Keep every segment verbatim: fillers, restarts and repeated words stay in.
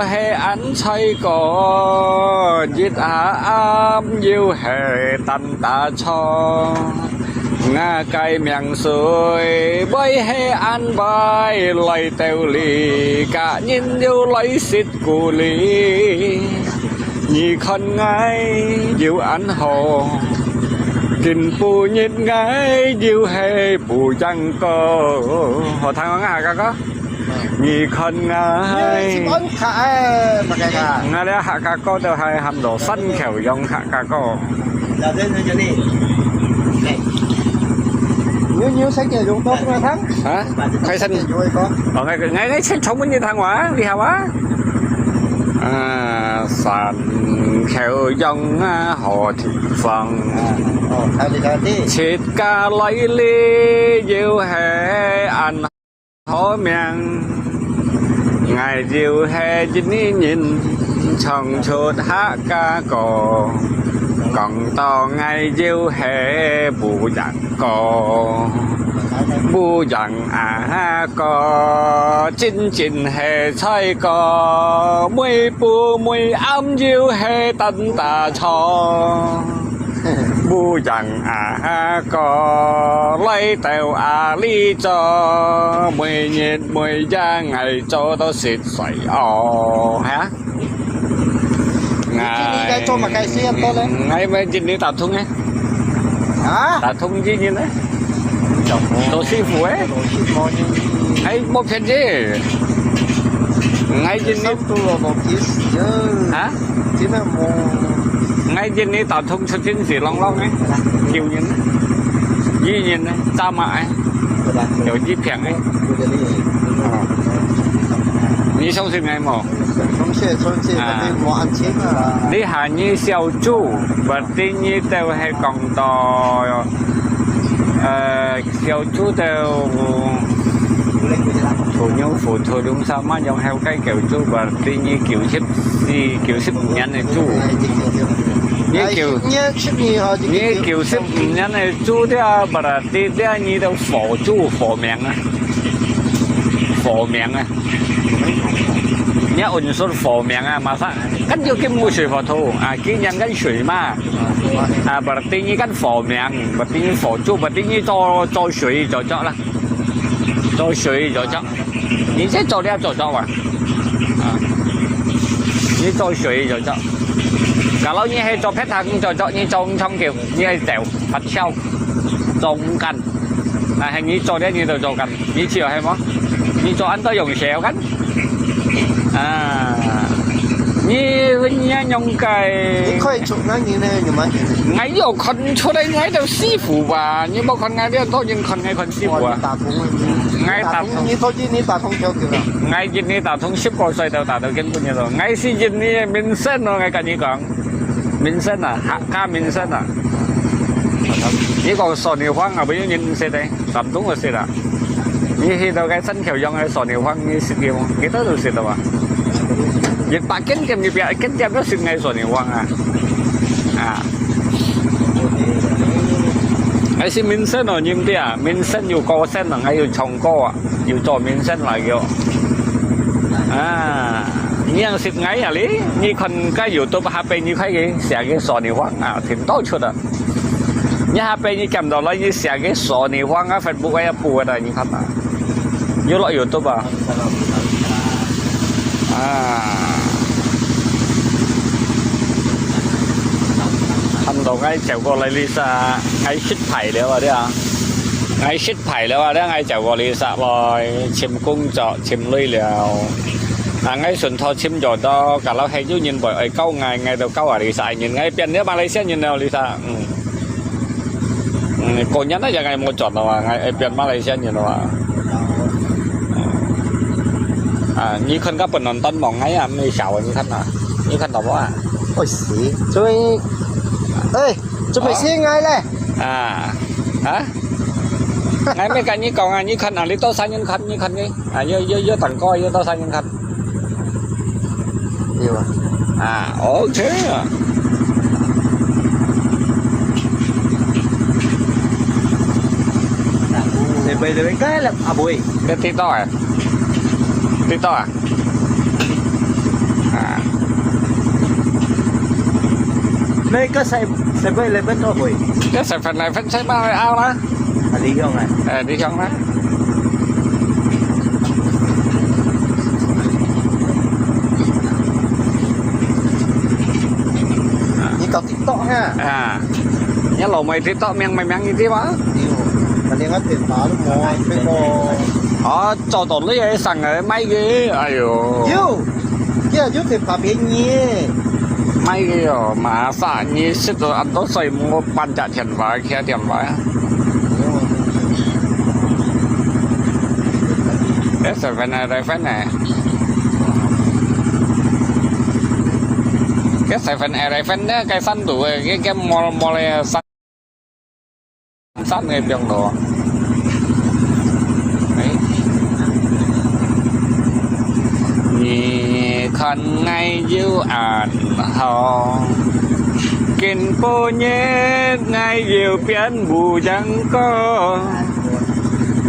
係恁衰過，一下暗又係等打錯。吾个命水會係恁壞，來兜裡，隔日又來食苦力。你看𠊎又恁好，今晡日𠊎又係不贏過。好聽無啊，哥哥？ 你看𠊎。你係安卡哎，麼个卡？𠊎這客家歌都係喊做山口洋客家歌。你有，你有山口洋歌聽無？啊？開山。有一個。哦，𠊎，𠊎，𠊎先唱分你聽哇，你好啊？啊，山口洋啊，好地方。哦，好的，好的。自家來哩，又係恁 好命，𠊎就係一個人唱出客家歌，講到𠊎就係不贏過，不贏阿哥，真真係衰過，每晡每暗又係等打錯。 不贏阿哥，來兜阿里做，每日每夜𠊎做到食衰哦，哈？你今年在做麼个事業个呢？𠊎，𠊎今年打通个。啊？打通今年呢？做師傅个。哎，無騙你。𠊎今年，啊？ 真个無。𠊎今年打通出真係浪浪个，舊年个，一年个，早嘛个，有一平个。哦。你相信𠊎無？相信，相信，啊。肯定無恁清啊。你喊你小豬，berarti你兜係講到，呃， 小豬兜，Gunung Futo，Gunung Sama，然後該九豬berarti你九十四、九十五年个豬。你九，你九十五年个豬，這berarti這你兜火豬，火命啊，火命啊。你unsur火命啊，masa kan有金木水火土啊，今年kan水嘛。 啊，berarti你kan火命，berarti你火豬，berarti你做，做水做作啦，做水做作，你先做了做作啊，啊，你做水做作。Kalau你係做別項做作，你做毋長久，你係走，發燒，做毋緊。 但係你做了你就做緊，你知係無？你做恁多樣事kan？啊，你，你恁樣个。你可以做那你呢？有嗎？𠊎有看出來，𠊎就師傅吧，你無看𠊎，你當然看𠊎看師傅啊。哇，你打通了，你，𠊎打通。你打通，你做，你打通久久了。𠊎一年打通十個歲就打到今晡日咯，𠊎係一年个明星咯，𠊎跟你講。 明星啊，客家明星啊。你講索尼黃啊，不有人識个，山東个識啦。你去到該山口洋个索尼黃，你識个無？幾多都識到啊？一百間店，一百間店都識𠊎索尼黃啊。啊。𠊎係明星哦，認得啊，明星有歌星啊，𠊎有唱歌啊。 有做明星來个哦。啊，你認識𠊎啊哩？你看該YouTube下背你可以寫个索尼黃啊，挺多出的。你下背你撳到來，你寫个索尼黃啊，Facebook个也播个，你看啊。有落YouTube啊。啊。看到𠊎走過來哩噻，𠊎失敗了啊，對啊。𠊎失 排了啊，這𠊎就過哩噻來尋工作，尋鐳了。啊，𠊎順道尋著到，kalau係有人會愛教𠊎，𠊎就教啊哩噻，人𠊎變了馬來西亞人了哩噻，嗯。嗯，過年那也𠊎無賺了啊，𠊎愛變馬來西亞人了啊。啊，你看該本人當忙，𠊎也沒笑，你看啊，你看到無啊？哎，死，終於，哎，準備先𠊎咧。啊，啊？ 𠊎乜跟你講啊，你看哪裡多少人看，你看你，啊，有，有，有等過，有多少人看？有啊。啊，OK啊。你背這邊該了，阿妹。這TikTok啊？TikTok啊？你个細，細个禮拜多會？一十分禮拜七百个拗啦。啊，你用啊？誒，你用啦。你搞TikTok哈？啊，你老妹TikTok名，名，名一啲嘛？有，那另外電話都冇，這個。哦，找到你个上个買个，哎呦。有。 呀，有電話便宜。買个哦，馬上你識到恁多歲，無半隻電話，其他電話啊。這十分啊，十分呢？這十分啊，十分呢？該山路个，該，該無，無咧，山 山个邊路。誒。你看𠊎有恁好，今晡日𠊎有變烏羊哥，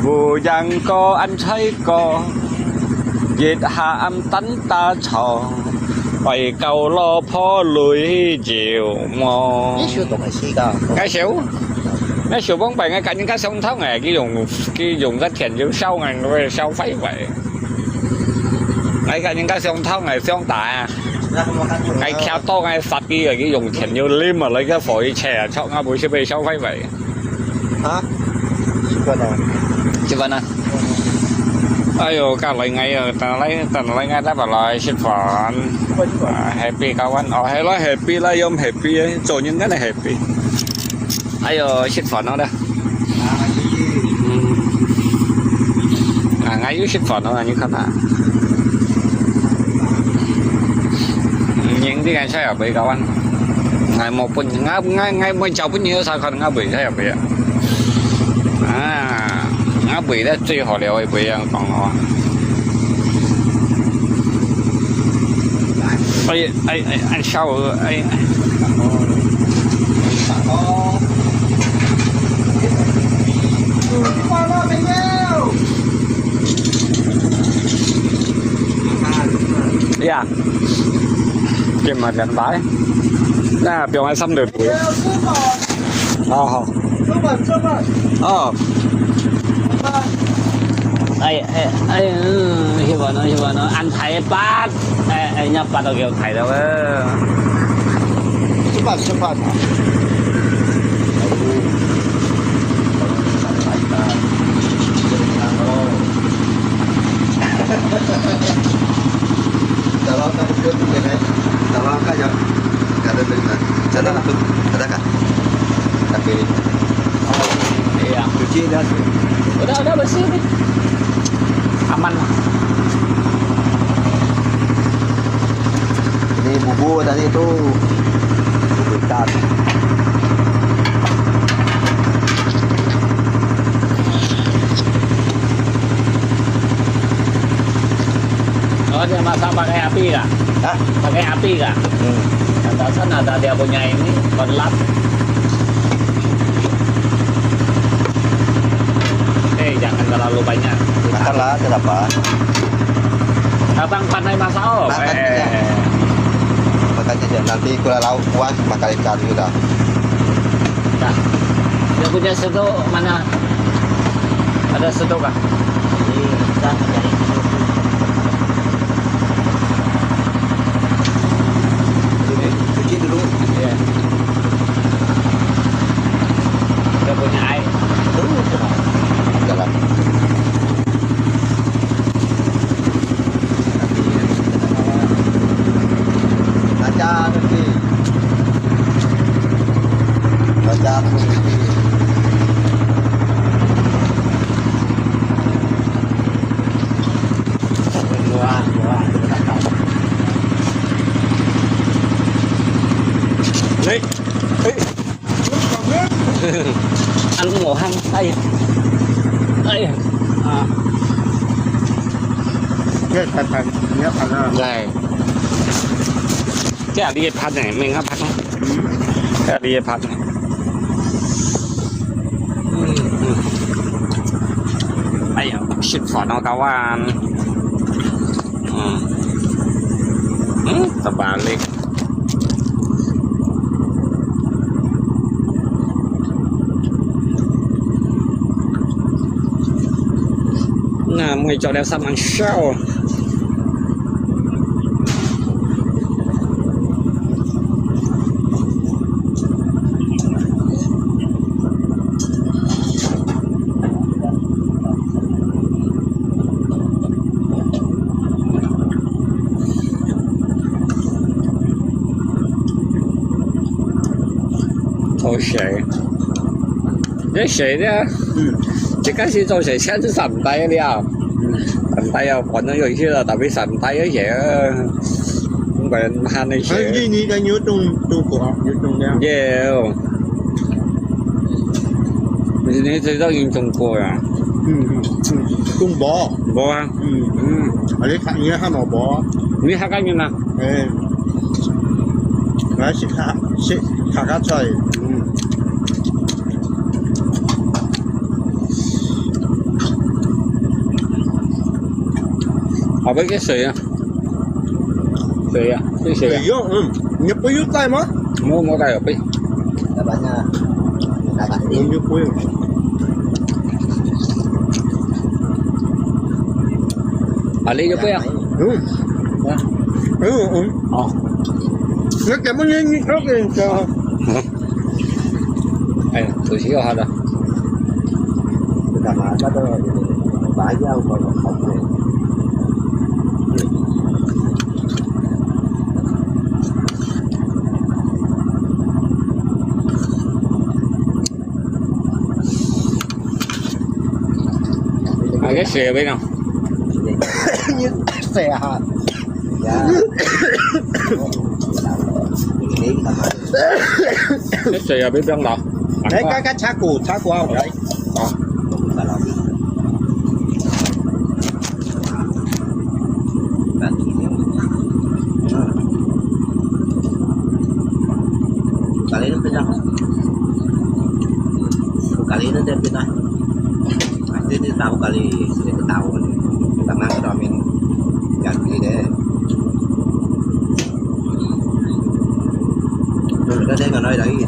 烏羊哥恁衰哥，一下暗等打吵。 愛交老婆鐳有無？你手動个時間。𠊎手，𠊎手往擺𠊎甲人家相通誒，佢用，佢用个電油燒𠊎，𠊎燒壞壞。𠊎甲人家相通誒，相打啊。𠊎徛到𠊎殺佢誒，佢用電油淋啊，來个火一切啊，燒𠊎部手被燒壞壞。 啊？食飯啊？食飯啊？哎喲，隔來𠊎啊，等來，等來𠊎帶爸來食飯。啊，happy kawan，哦，係啦，happy啦，又happy誒，做人梗係happy。哎喲，食飯咯，嗯。啊，𠊎又食飯咯，你看啊。嗯，人哋个菜啊，happy kawan。 𠊎無分，𠊎，𠊎，𠊎無交分你，有啥可能𠊎會，𠊎也會啊。啊，𠊎會得最好了，𠊎會恁樣講咯。哎，哎，哎，哎，笑我，哎，哎。哎呀。 今日兩百，那表妹三六五。好，好。哦。哎，哎，哎，嗯，希望呢，希望呢，安排吧。哎，哎，人家把都給我抬了，喂。吃饭，吃饭。 Dalam tak ada tu, dia kan? Dalam kan ya? Kada dengar. Cara tu, ada kan? Tapi iya. Cuci dah. Udah, udah bersih ni. Aman lah. Ini bubur tadi tu. Bubur ikan. Oh, dia masak pakai api kah? Hah? Pakai api kah? Hmm. Pantasan ada dia punya ini, pelat. Eh, jangan terlalu banyak. Makanlah, kenapa? Abang pandai masak, oh. Makan eh. Saja. Makan saja. Nanti kalau lauk puas, makan ikan juga. Nah, dia punya sendok mana? Ada sendok kah? Ini, kita cari sendok. Cuci dulu. Iya. Kita punya air. Tuh, dalam. Baca nanti. Baca nanti. Hei, hei. Ăn mổ hăng tay. Đây. À. Cái phần phần nhớ phần nào. Đây. Cái đi phần này mình hấp phần. Cái đi phần này. Ai ya, shit, phần nó cao ăn. Hmm. Hmm, terbalik. 你做了三萬燒。好食。 你食咧？嗯。一開始做事先食三大了。嗯。三大啊，反正有一些了，tapi三大个嘢，毋管還那些。哎，你，你个有種，種過啊？有種了？有。你，你知道有種過啊？嗯，嗯，嗯，種無？無啊。嗯。嗯。啊，你看，你看無無？你還敢用啊？哎。 來食客，食客家菜。嗯。後背个水啊，水啊，係水啊。水有，嗯，你不用帶嗎？無，無帶有杯。要不然呢，拿把杯。我们就不用。啊，你就不要。嗯。啊。嗯，嗯。哦。 那怎么你，你，OK，好。哎，主席又好了。干嘛？他都把药给我好。 啊，該水有杯喏。你水啊？該水有杯喏。來，該，該茶果，茶果啊，來。哦。 Kali itu pernah. Kali itu dia pernah. Pasti dia tahu kali, dia tahu. Tangan kami ganti deh. Dulu kan dia nggak naik lagi.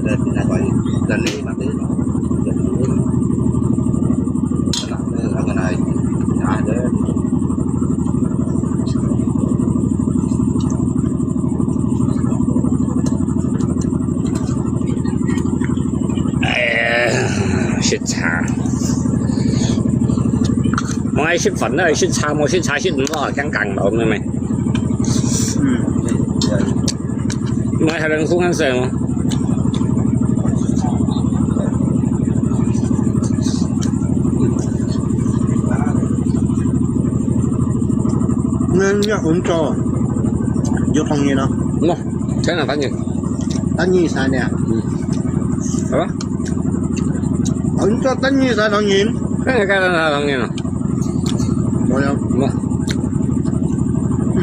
Dari pindah kali, dari mati. Dari dulu. Anak tu, anak naik. Ada. 哎，食茶。莫愛食飯，愛食茶，無食茶食毋落，香港佬，妹妹。嗯。莫愛還能互相食哦。 恁樣運作，有同意咯？喏，真係同意。等於三年。嗯。好吧。運作等於三同意。那你該等三同意啊？無有。無。嗯。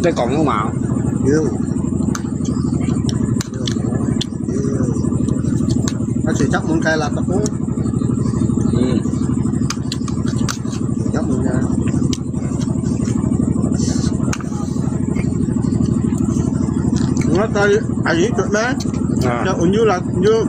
在講什麼？有。有。啊，水閘門開啦，大哥。嗯。水閘門啊。我在阿姨做咩？啊。在溫柔啦，有。